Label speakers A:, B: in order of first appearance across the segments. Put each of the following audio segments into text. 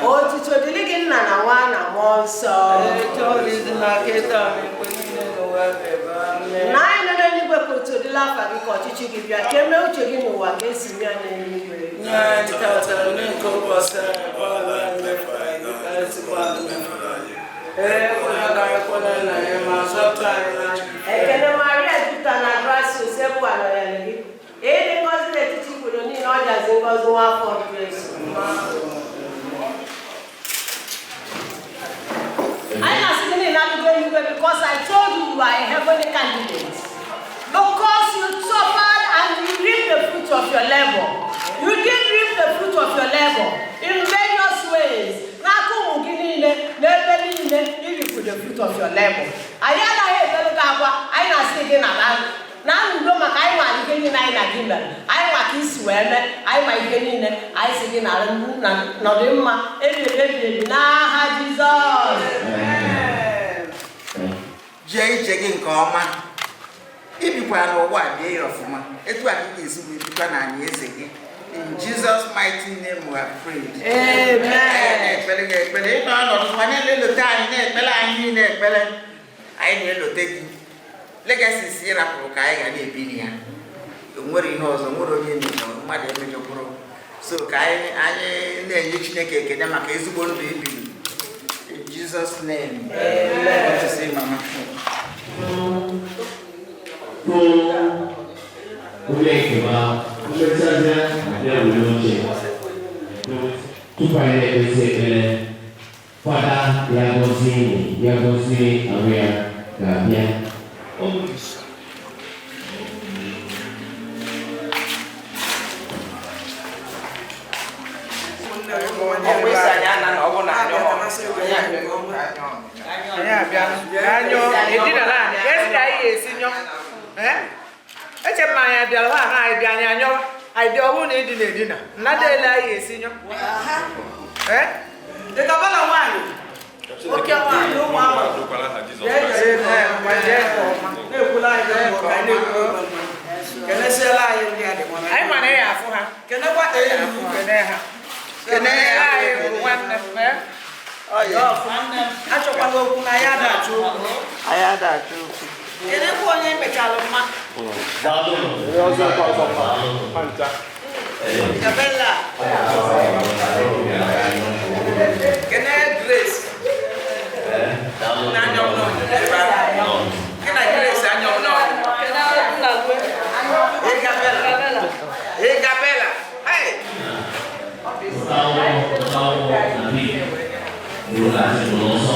A: Otuto dịrị gị, Nna na Nwa na Mmụọ Nsọ. Na anyị nọ n'eluigwe, ka otuto dịrị afa gị, ka ọchịchị gị bịa, ka emee uche gị n'ụwa ka esi mee ya n'eluigwe.
B: Nye anyị tata nri nke ụbọchị anyị, gbaghara anyị mmefu anyị dịka anyị si gbaghara mmefu anyị. Ekwela ka anyị kwere na anyị, ma zọpụta anyị n'ajọ ife.
A: Ekele Maria, jupụtara na grasia, Osebụrụwa nọnyere gị. Ịdị ngọzi n'etiti ikporo niile, ọ dịazị ngọzi nwa afọ Jesu. Anyị na-asị gị niile adịgo eluigwe because I told you, you are a heavenly candidate. Because you suffered and you reap the fruit of your labor. You did reap the fruit of your labor in various ways. N'aka ụmụ gị niile, n'ebe niile, you reap the fruit of your labor. Anyị anaghị ebelu gị akwa, anyị na-asị gị na na udo, maka anyị ma ihe niile anyị na gị mere, anyị ma ka isi wee mee, anyị ma ihe niile. Anyị sị gị na nọdụ mma ebi ebi ebi ebi n'aha Jizọs.
C: Jee ije gị nke ọma, ibikwara n'ụwa a, bie ya ọfụma etu a ka ị ga-esi wee bikwa na anyị eze gị. In Jesus' mighty name we have prayed.
A: Amen.
C: Anyị na-ekpere gị ekpere ịnọ ọnọdụ ma na-elote anyị, na-ekpere anyị niile ekpere. Anyị na-elote gị, legacy si rapụrụ ka anyị ga na-ebiri ya. O nwere ihe ọzọ, nwere onye mejọ mmadụ emejọkwuru, so ka anyị na-enye Chineke ekele maka ezigbo ndụ ibiri. In Jesus' name. Amen. Good to see you, Mama.
D: Fún onye nkeba mmechazi abịa were oche tupu anyị na-ekpezi ekpere. Fada ya gọzie enyi ya, gọzie ahụ ya ga-abịa.
C: Ọkwa isi anyị ana na ọ bụ na anyọ.
E: Anyị abịa anyọ edina naanị ka esi ka anyị ga-esi nyọ. Ee? Eche m anyị abịara ha na anyị bịa, anyị anyọwa, anyị bịa, ọ bụrụ na edina edina nnada ele anyị ga-esi nyọ. Ee?
B: Dịka nwaanyị, oke nwaanyị, ụmụ ama.
E: Amen. Ngwa, jee nke ọma.
B: Na-ekwula anyị mbọ ka anyị na-ekwu okwu mma. Kenesiela anyị ndị a dị mma.
E: Anyị ma na ị afụ ha.
B: Kenekwa ewu.
E: Kene ha.
C: Kene ha.
E: Anyị bụ nwanne m. Ee?
B: Achọkwala okwu na ya na-achọ okwu.
C: Anyị ada achọ okwu.
B: Kenekwa onye mechalụ mma.
D: Daalụ. Daalụ.
B: Gabela.
C: Kene Grace. Na anyọ m nọ ebe ahụ. Gị na Grace anyọ m nọ. Hey, Gabela. Hey, Gabela. Hey.
D: Ụtawọ, ụtawọ na big bụrụ asị bụrụ ọsọ.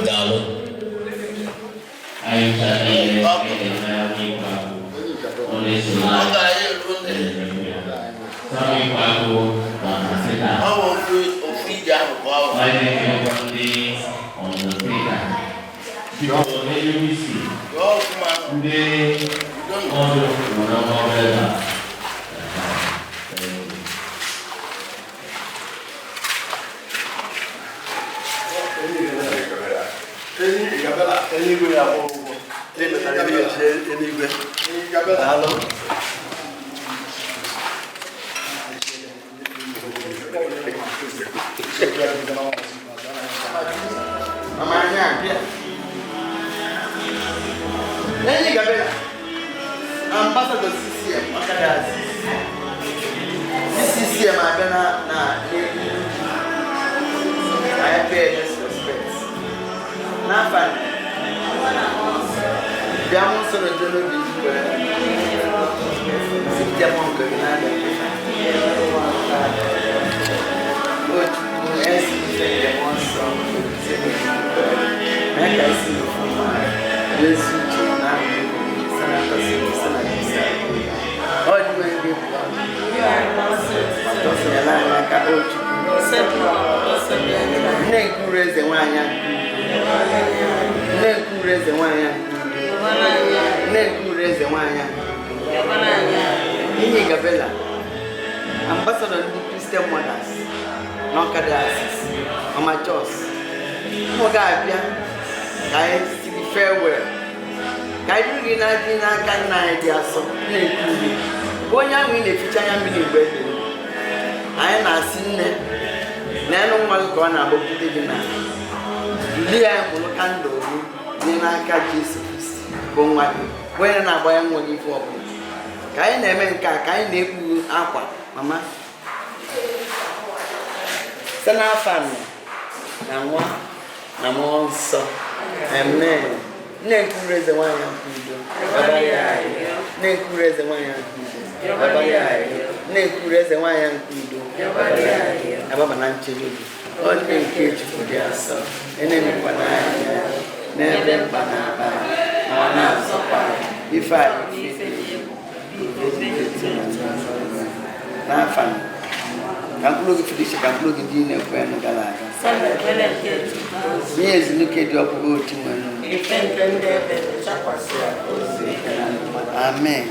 D: Daalụ. Anyị ncha niile ekele onye ikpe ahụ. Ọ na-eso anyị Sami ikpe ahụ na sita. Anyị na-ekelekwa ndị ọnụtịka. Biko n'elu isi ndị ọdụ nwere ọrụ ebe a.
B: Eluigwe ya akwụ ụgwọ emetara ebe ya eji eluigwe. Daalụ.
C: Mama anyị abịa. Enyi Gabela, ambassador CCM Ọkada CCM abịa na na n'elu anyị pay this respect. N'abalị, bịa mụ soro jee n'obi njikere. Sipụta mụ nke gị n'abịa. O Chukwu, esi ife nke mmụọ nsọ, obizie n'obi mee ka isi n'ofu ma ezi uche na ọ dịwe ndị bụ tọsịnyela anyị aka o Chukwu. Nne nke uru eze nwaanyị a nke udo. Nne nke uru eze nwaanyị a nke udo. Nne nke uru eze nwaanyị a nke udo. Inyi Gabela, ambassador ndị Christian Mothers n'Awka Diocese, Mama Jos, ụmụ ga-abịa ka anyị siri farewell, ka anyị duru gị na-adị n'aka nna anyị dị asọ na-ekwu uri bụ onye ahụ ị na-eficha anya mmiri mgbe e dere. Anyị na-asị nne na elu nwa gị ka ọ na-agbakwute gị na duli ya mụrụ kandụl gị nye n'aka Jesu Kristi bụ nwa gị, bụ onye na-agba ya nwa gị ife ọbụla. Ka anyị na-eme nke a, ka anyị na-ekpu akwa mama site n'afọ nna na nwa na mmụọ nsọ, amen. Nne nke uru eze nwaanyị nke udo, abalị anyị. Nne nke uru eze nwaanyị nke udo, abalị anyị. Nne nke uru eze nwaanyị nke udo, abalị anyị. Agbaba na nchebe gị, ọ nne nke Chukwu dị asọ, enemikwa n'anya n'ebe mkpa na-aba anyị, ma ọ na-azọkwa anyị. Ife anyị ife dị egwu, n'afa ka mkpụrụ oge fụrụ iche, ka mkpụrụ oge dị na-ekwe nụ gara aga ihe ezumike dị ọkpụkpụ otu nwere. Amen.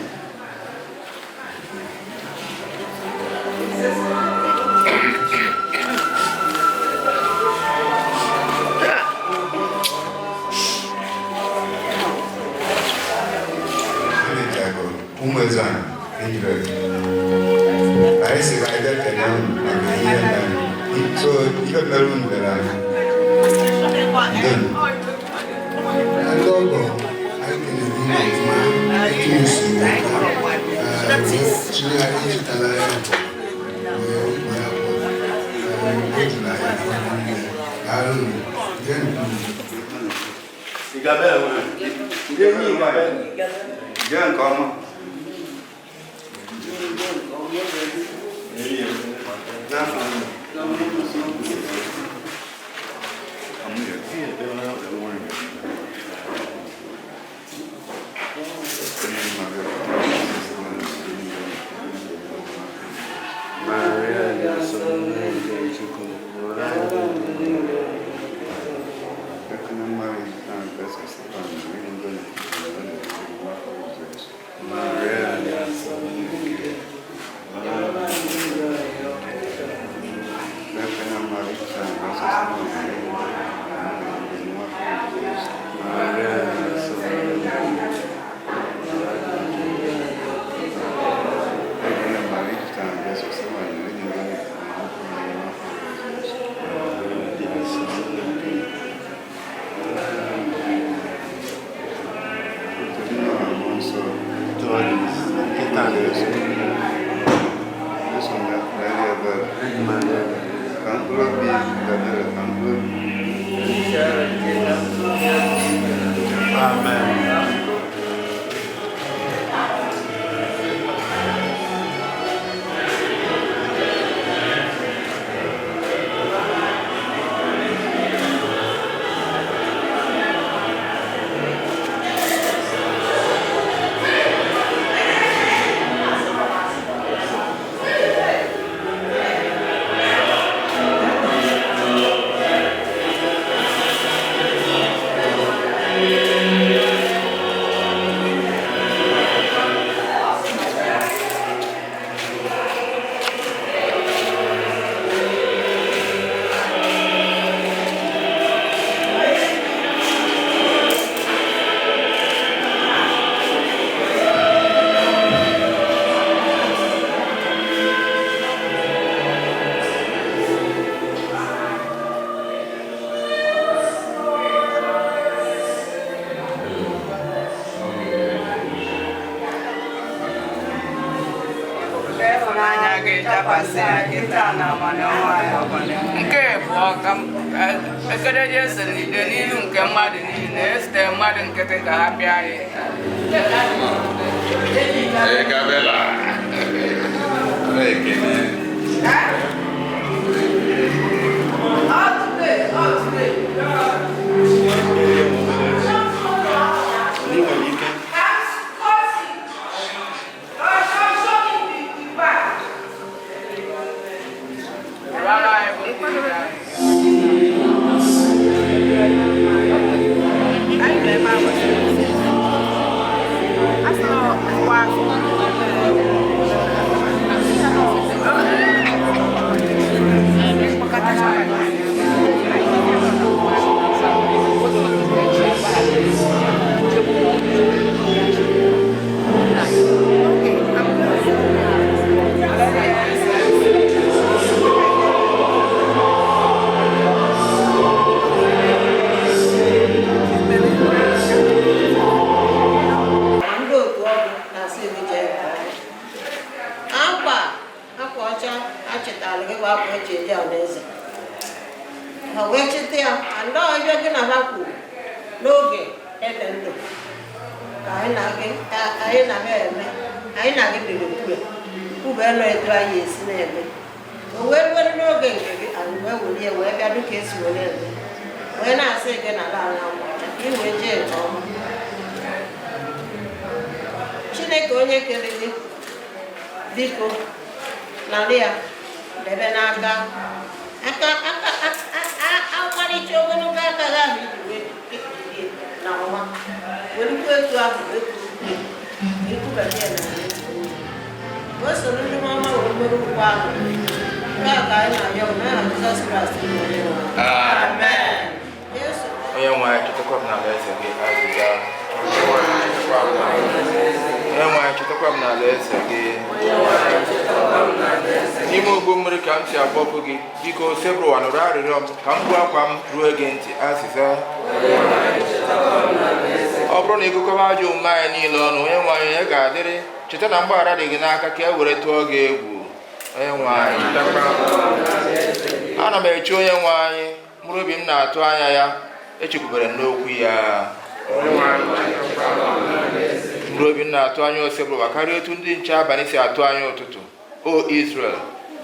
F: Ụmụ eze anyị ejire anyị si ka anyị bịa kelee unu maka ihe mere so ihe mere unu mere anyị. Ndị ọgọ anyị kelere unu ọfụma etu unu si wee tinye anyị chetara ya bụ wee wee akwa o juru anyị afọ nne. Daalụ unu. Jee nke ọma.
G: Mkpụrụ obi dabere na mkpụrụ obi. Amen.
B: Ịhụnanya gị dakwasị anyị taa na abalị ọnwa ya. Nke abụọ ka ekele Jesu n'ide n'ilu nke mmadụ niile esite mmadụ nkịtị ka ha bịa anyị.
G: Ee, Gabela. Na-ekele.
B: Rara anyị bụ ndị anyị.
A: Ndị otu ọgụ na-asị gị jee nke ọma. Akwa akwa ọcha achịtalụ gị bụ akwa eji eji alaeze. Ha wee chịta ya, and ọ ibe gị na ha kwuru n'oge ede ndụ ka anyị na gị anyị na ha eme, anyị na gị biri kwue kwube nọ etu anyị esi na-eme. O wee ruo n'oge nke gị, anyị wee welie wee bịa dịka esi were eme, wee na-asị gị na ala ala akwa ọcha ka ị wee jee nke ọma. Chineke onye kere gị, biko nara ya debe n'aka aka aka ọmarịcha ogologo aka gị ahụ iji wee jide na ọma, werukwa etu ahụ wee kurukwue ikubata ya na ya o soro ndị ọma wee nwere ụkwụ ahụ. Nke a ka anyị na-arịọ n'aha Jizọs Kraịst bụ onye nwe anyị.
G: Amen.
A: Jesu.
H: Onye nwe anyị chetakwa m n'ala eze gị. Azịza. Onye nwe anyị chetakwa m n'ala eze gị. N'ime ogbu mmiri ka m si akpọku gị, biko sebụrụ ụwa nụrụ arịrịọ m ka m gbuo akwa m ruo gị ntị. Azịza. Ọ bụrụ na ịgụkọba ajọ omume anyị niile ọnụ, onye nwe anyị, onye ga-adịrị cheta na mgbaghara dị gị n'aka ka e were tụọ gị egwu. Onye nwe anyị chetakwa. Ana m eche onye nwe anyị, mkpụrụ obi m na-atụ anya ya, echekwubere m n'okwu ya. Mkpụrụ obi m na-atụ anya Osebụrụwa karịa otu ndị nche abalị si atụ anya ụtụtụ. O Israel,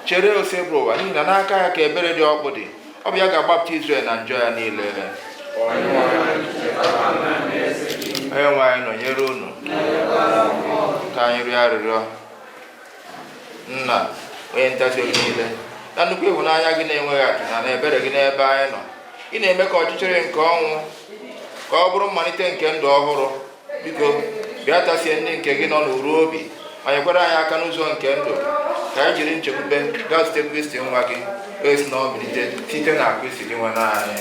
H: chere Osebụrụwa, n'ihi na n'aka ya ka ebere dị ọkpụ dị. Ọ bụ ya ga-agbapụta Israel na njọ ya niile. Onye nwe anyị nọnyere unu. Ka anyị rịọ arịrịọ. Nna, onye ntasi obi niile, na nnukwu ịhụnanya gị na-enweghị atụ na ebere gị n'ebe anyị nọ, ị na-eme ka ọchịchịrị nke ọnwụ ka ọ bụrụ mmalite nke ndụ ọhụrụ. Biko bịa tasie ndị nke gị nọ n'uru obi ma nyekwara anyị aka n'ụzọ nke ndụ, ka anyị jiri nchekwube gaa zute Kristi nwa gị, onye si na ọ bilite site na Kristi gị nwe anyị.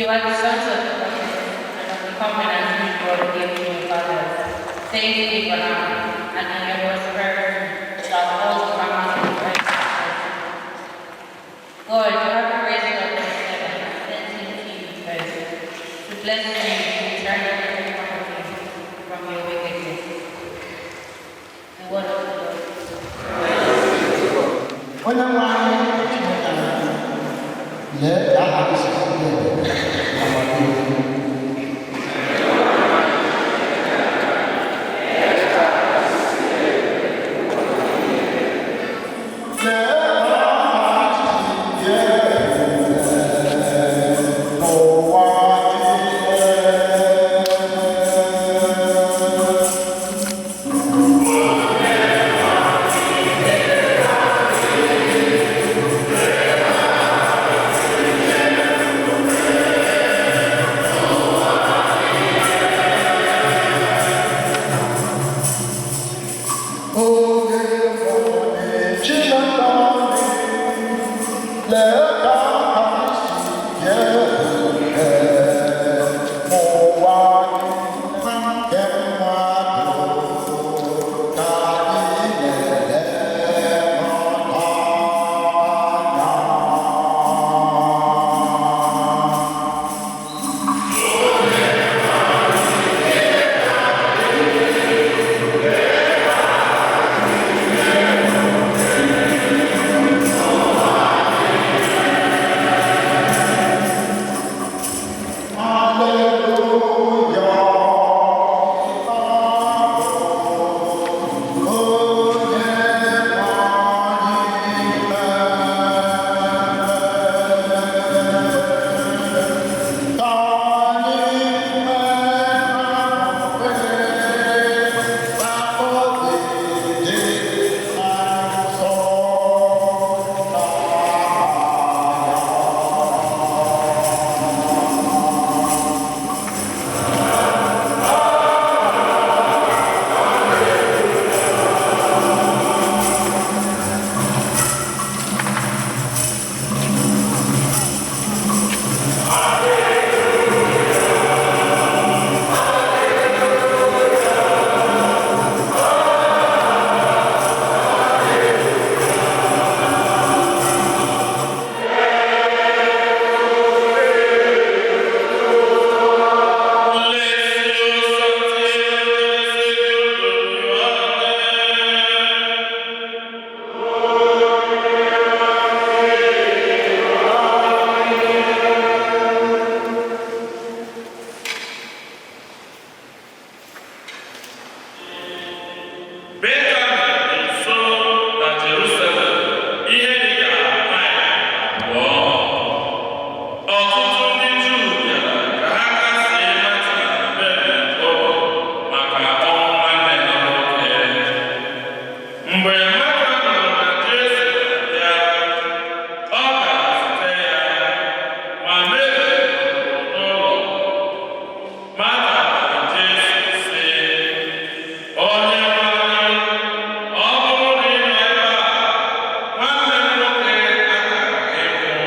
I: You are the sons of the promise and of the covenant which God gave to your fathers, saying to Abraham, and in your prosperity shall all the families of the earth be blessed. God, having raised up your servant, sent him to you first, to bless you and turn every one of you from your wickedness. The word of the Lord.
F: Onye nwe anyị Chineke anyị, lee ka aha gị si dị ebube na amamihe. Lee ka aha gị si dị ebube n'ụwa niile. Oge nwere Chineke anyị, lee ka aha si dị ebube n'ụwa niile nke mmadụ ka anyị na-ele anya.
J: Betani dị nso na Jerusalem, ihe dị ka maịl 2. Ọtụtụ ndị Juu bịara ka ha kasie Mata na Meri obi maka ọnwụ nwanne ha nwoke. Mgbe Mata nụrụ na Jesu na-abịa, ọ gara zute ya, ma Meri nọdụrụ n'ụlọ. Mata gwara Jesu sị, Onye nwe anyị, ọ bụrụ na ị nọ ebe a, nwanne m nwoke agaraghị ịnwụ.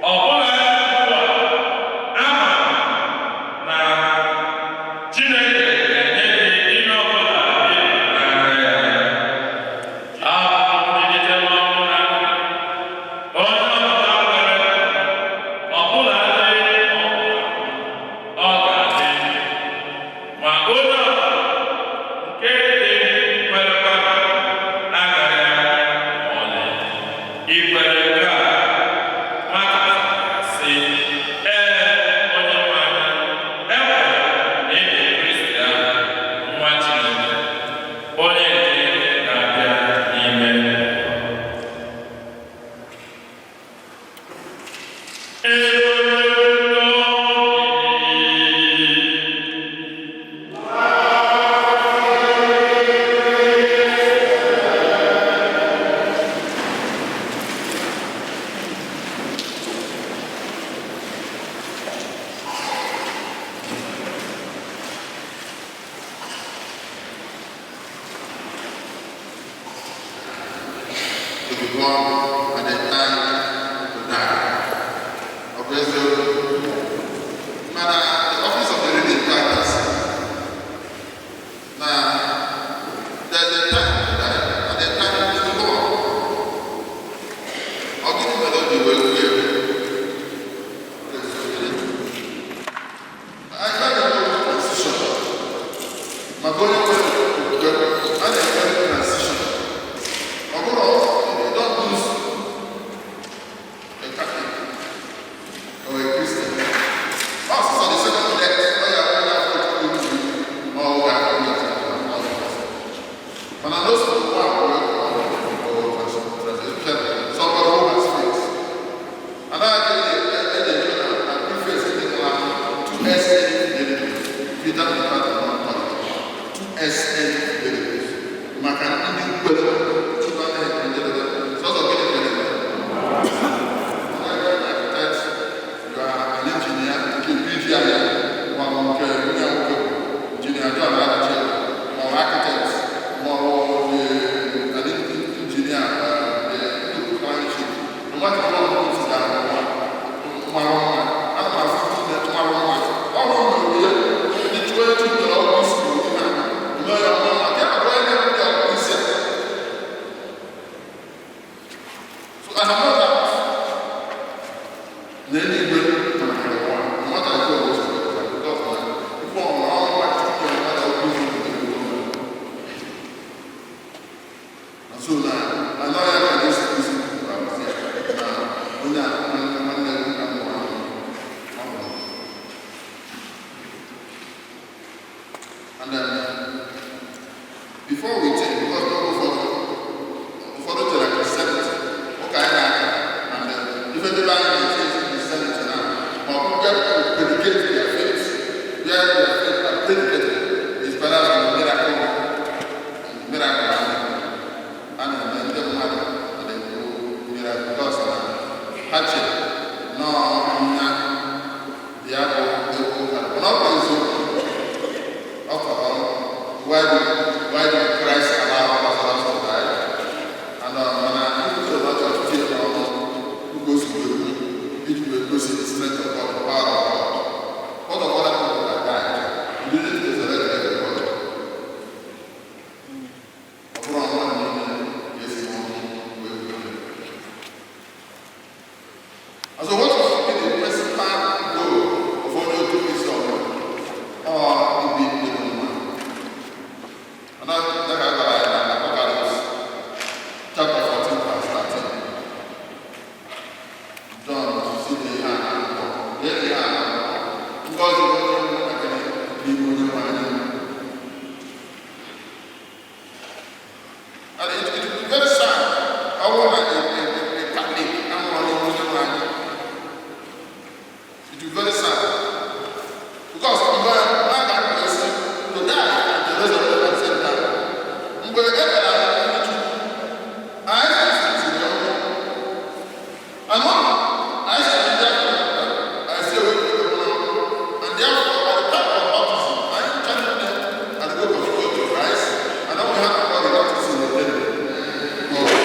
J: Ọ bụladị ugbu a, ama m na Chineke ga-enye gị ihe ọ bụla ị rịọrọ n'aka ya. Abụ m mbilite n'ọnwụ na ndụ. Onye ọbụla kwere, ọ bụladị ọnwụ, ọ ga-adị ndụ. Ma onye ọbụla nke dị kwerekwara agaghị anwụ ma ọlị. I kwere nke a? Mata sị, Ee, Onyenwe anyị, ekwere m na ị bụ Kristi ahụ, nwa Chineke, onye nke na-abịa n'ime ụwa.
G: To be born at the time to die. Ọ bụ eziokwu? So na anọ ya ka Jesu Kristi kwuru na onye a nwanne nwanne gị ka nwụrụ anwụ ọ nwụrụ. And then before we take, because no ụfọdụ ụfọdụ chere Christianity, ụka anyị na-aka, and then ife ndị be anyị na-eche ezi Christianity na ma ọ bụ bịa predicate their faith, where their faith are predicated is perhaps the miracle, miracle a na-eme ndị mmadụ na-ekwu miracle because na ha chere nọọ nya ya bụ egwu ụka, mana ọ bụ eziokwu. After all, why did Christ allow Lazarus to die? And mana ife na chọọchị tie n'ọnụ gosi iji wee gosi the strength of God, the power of God. What of other people that died? He didn't resurrect everybody. Ọ bụrụ ọnwa niile ga-esi n'ọnwụ wee wee. And so what should be the principal goal of onye otu isi ọbụla? Ọ ibi ndụ mma. And that ka a gwara anyị na Apocalypse chapter 14 verse 13. John si na ihe a na-akọ, lee ihe a na-akọ. Ngọzi bụ onye nwatakịrị n'ime onye nwe anyị. And it is very sad. Ọ bụrụ na a Catholic amụrụ n'ime onye nwe anyị. It is very sad. Because mgbe a ga-akwụsị to die and to resurrect at the same time. Mgbe e mere anyị mmiri Chukwu, anyị siri ọnwụ. And when I said, therefore, I say, wait, and therefore, at the time of baptism, I challenge them and go to go to Christ, and then we have to call the baptism in the temple.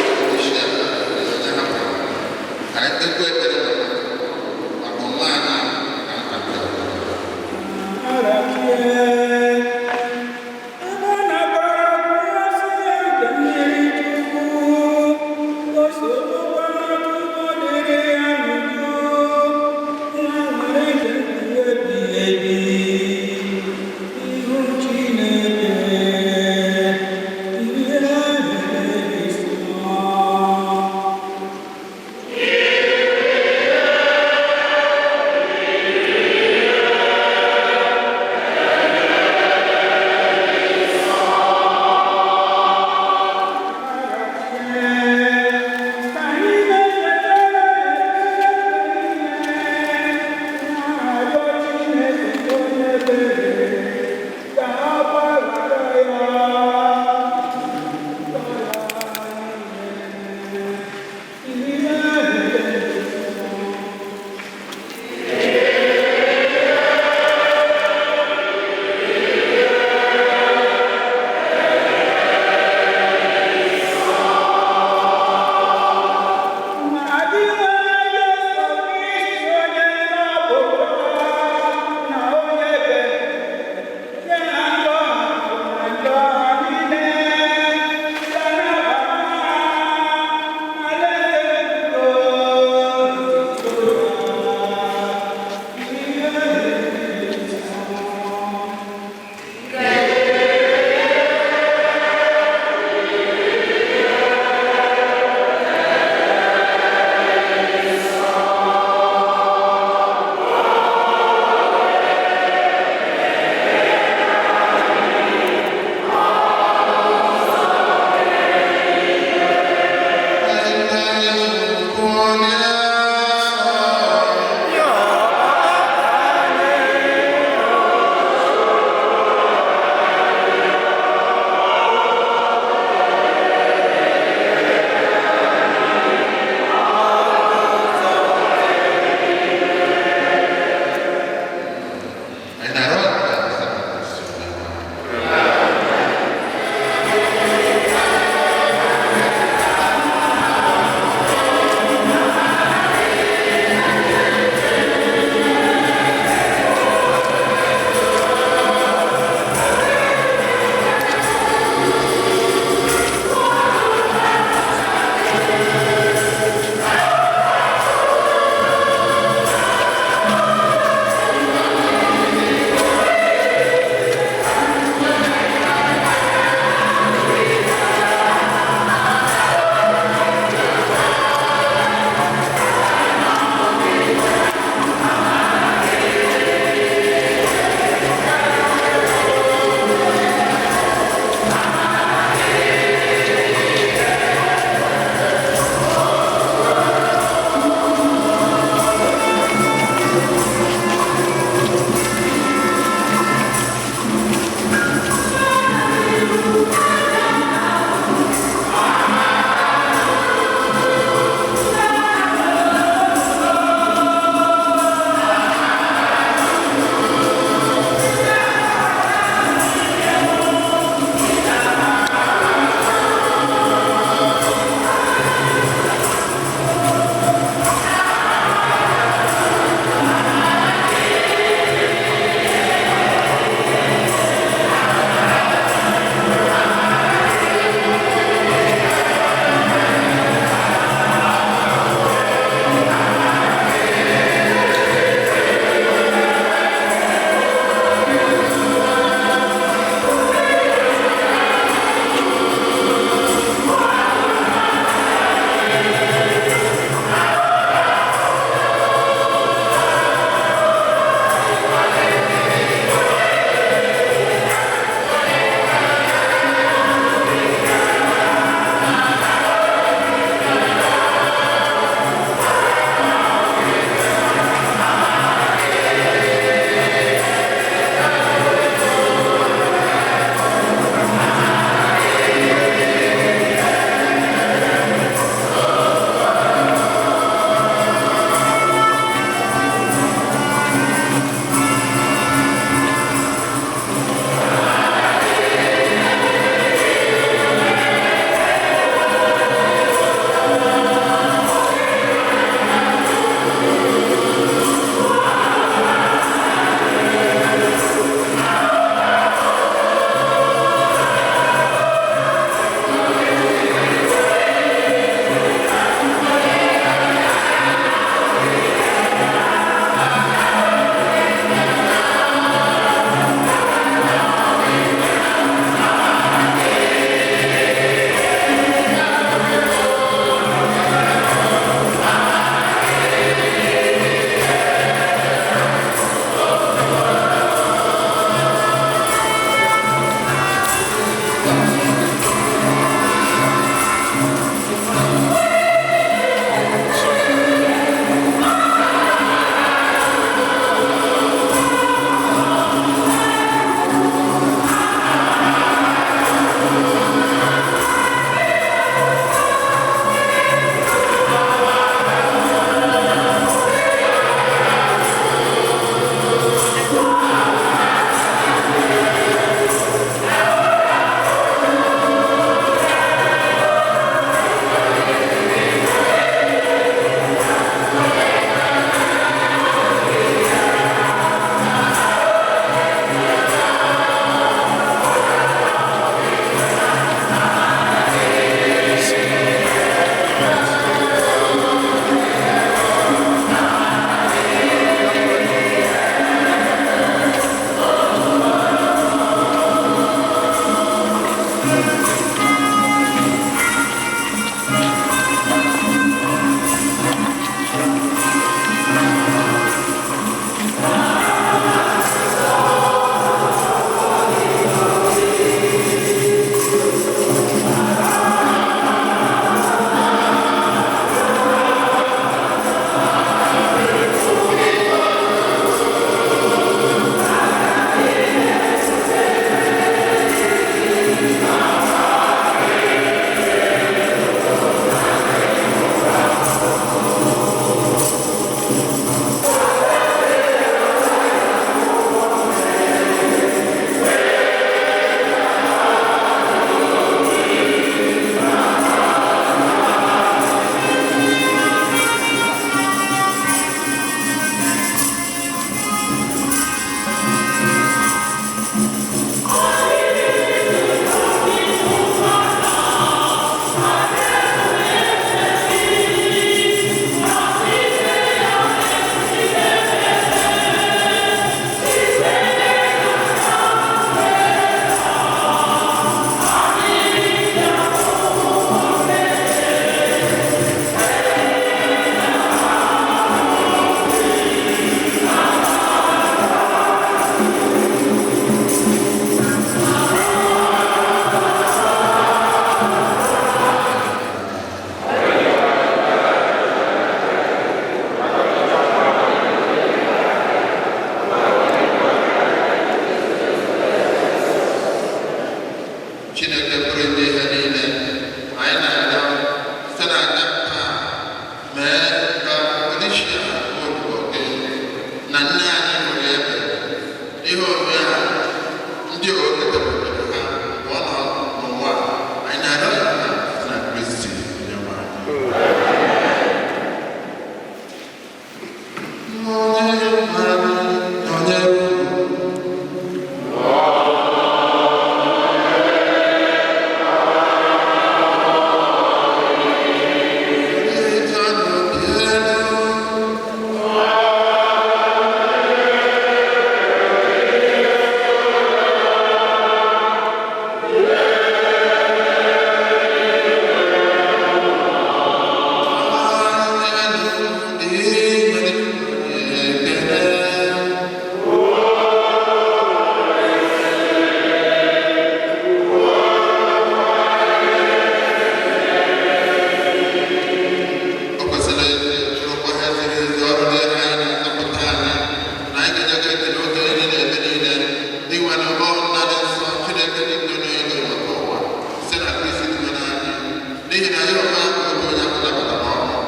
G: na ya onwe ya bụ otu onye ahụ nabatara ọnwụ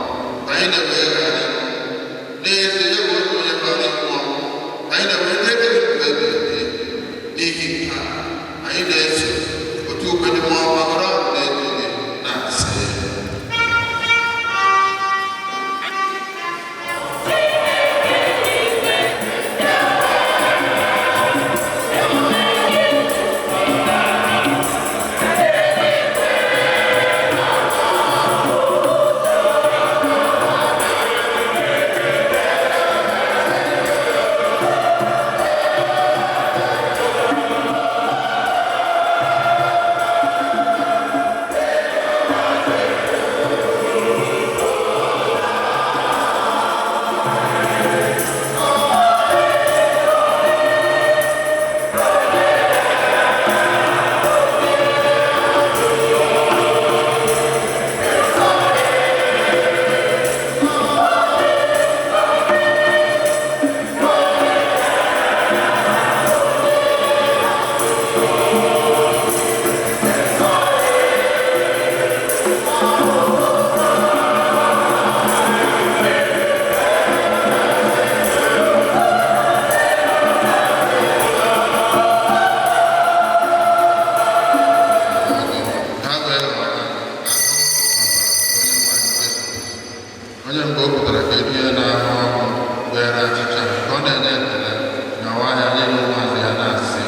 G: ka anyị na-ewee ghara ịnwụ. N'ezie, ya bụ otu onye ghara ịnwụ ọnwụ ka anyị na-ewee na-ebighị ndụ ebighị ebi. N'ihi nke a, anyị na-eso otu ukwe ndị mmụọ ọma hụrụ ọrụ na-eto gị na-asị. Ha wee ghọrọ ahụ ọbara onye nwe anyị Jesu Kristi. Onye mgbe o pụtara ka erie n'ahụ ọkụ were achịcha ka ọ na-enye ekele na nwa ya nye ụmụazụ ya na-asị,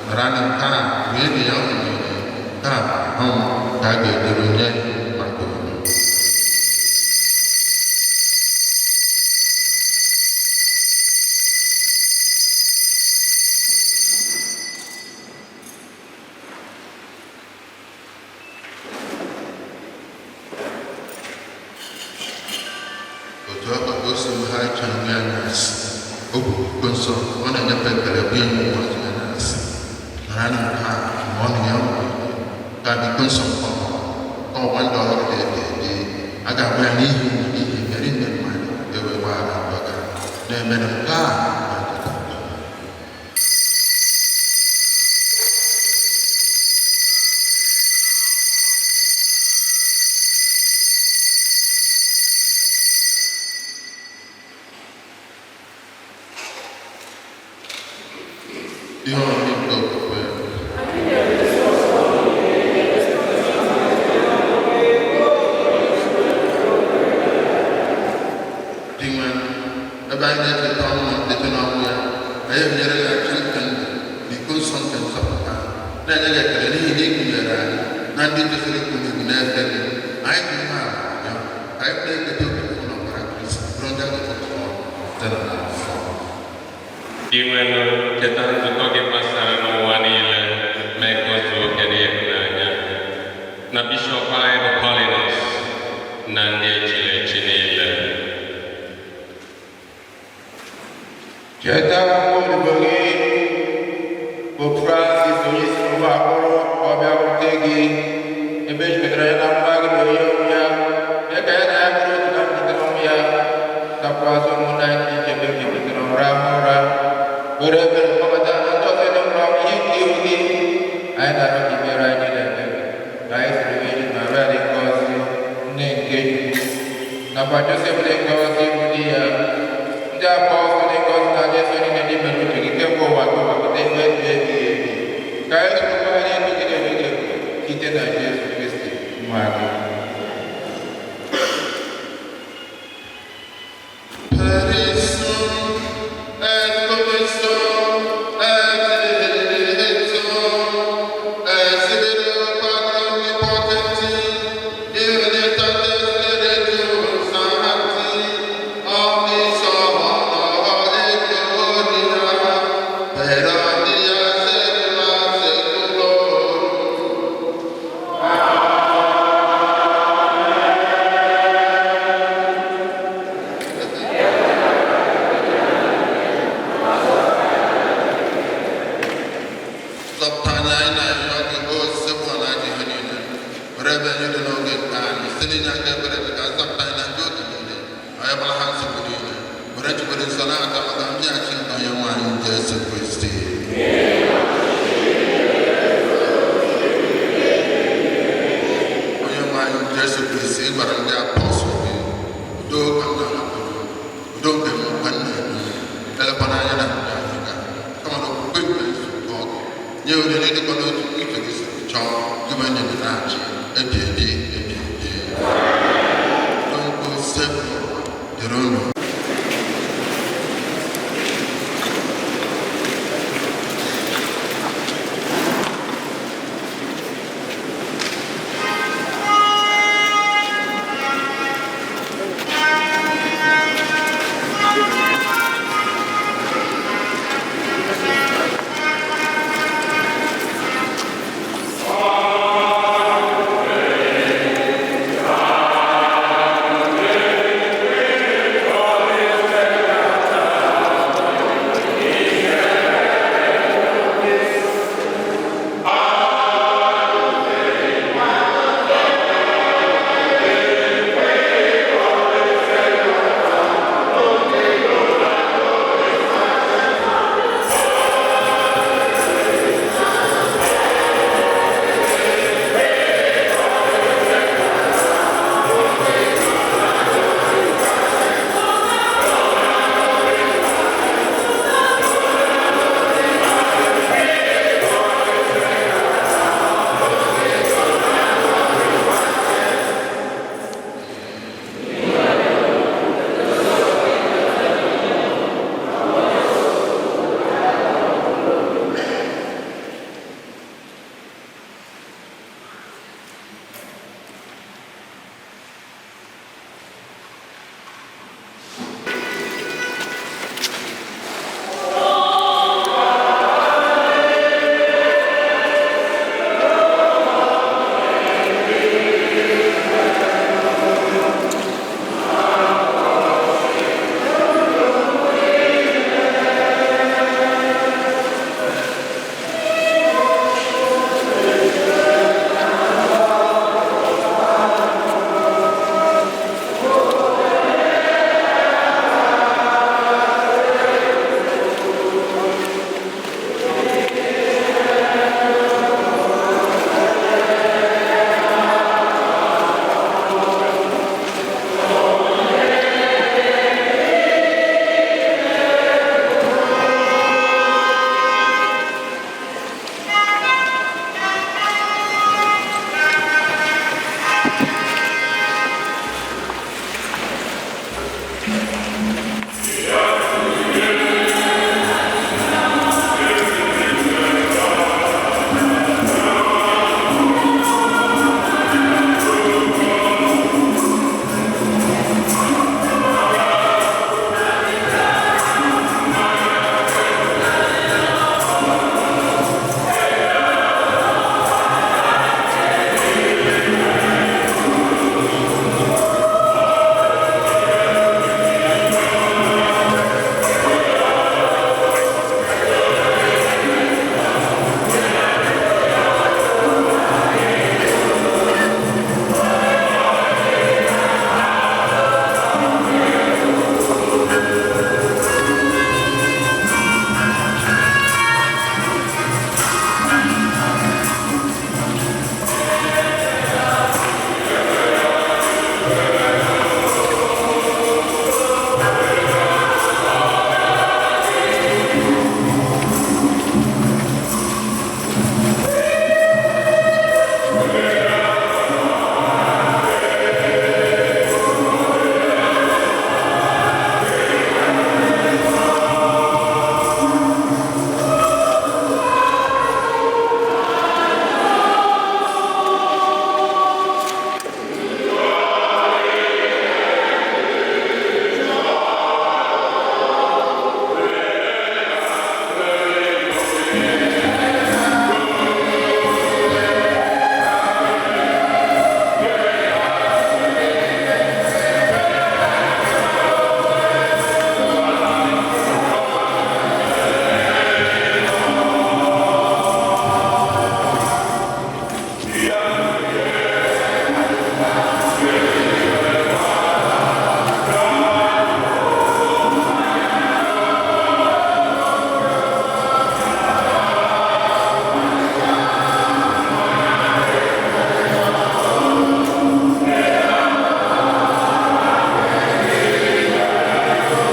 G: "Naranụ nke a, rienụ ya unu niile. Nke a bụ ahụ m ka a ga-edebe nye maka unu." Otu aka ka o si ha iche nri anyasị, o bu iko nsọ, ọ na-enyefe ekele bụ enyi ụmụazụ ya na-asị, "Naranụ nke a, ṅụọnụ ya unu niile. Nke a bụ iko nsọ nke ọbara, nke ọgbụgba ndụ ọhụrụ na-ebi ebi. A ga-agba ya n'ihi unu n'ihi imeri mmadụ ewee gbaghara njọ ha. Na-emenụ nke a na ncheta nke m." Ihe ọmụmụ nke okwukwe. Dinwe, ebe anyị na-echeta ọnwụ na mbilite n'ọnwụ ya, anyị enyere gị aka nke ndụ na iko nsọ nke nzọpụta, na-enye gị ekele n'ihi na ị gụnyere anyị na ndị kwesịrị ịkwụ n'ugwu na-efe gị. Anyị dị umeala ya, ka anyị na-eketa oke na ọbara Kristi, bụrụ ndị a ga-echeta ọnwụ site na mmụọ nsọ.
J: Dinwenụ, cheta nzukọ gị gbasara n'ụwa niile, mee ka o zuo oke n'ịhụnanya, na bishọp anyị bụ Paulinus na ndị echiri echi niile.
H: Cheta nwa odibo gị bụ Francis onye si n'ụwa akpọrọ ka ọ bịakwute gị, ebe ejikọtara ya na nwa gị na onye ọrụ ya, mee ka ya na ya bụrụ otu na mbilite n'ọnwụ ya, nakwazị ụmụnna anyị dị iche ebe mbilitere ụra ụra, were ebere kpọbata na ndị ọzọ dị mkpa ihe nke ihu gị. Anyị na-arịọ ka i mere anyị niile ebere, ka anyị siri wee ji Maria dị ngọzi, nne nke Chukwu, nakwa Josef dị ngọzi bụ di ya, ndị apọstụl dị ngọzi na Jesu niile ndị mere uche gị kemgbe ụwa ka ụwa pụta ihe ndụ ebighị ebi, ka anyị sorokwa ha na-eto gị na-enye gị ebube site na Jesu Kristi nwa gị.
G: Perissum et commissum et spiritum et spiritu Patri omnipotenti, divinitatis Spiritus Sancti, omnis honor et gloria per omnia saecula saeculorum. Zọpụta anyị, anyị na-arịọ gị, o sekwu na ajọ ihe niile. Were ebe anyị dị n'oge nke anyị, site n'inye aka ebere gị ka nzọpụta anyị na ndị otu niile, anyị gbara ha nsogbu niile. Were chekwere nsọ na-ata maka mbịaghachi nke onye nwe anyị Jesu Kristi. Onye nwe anyị. Jesu Kristi, ị gwara ndị apọstụl gị, "Udo ka m na-ahapụrụ, udo nke m ka m na-enye unu. Elekwana anya na nke Afrịka, kama na okwukwe nke nzukọ gị. Nye oriri dịkwa n'otu."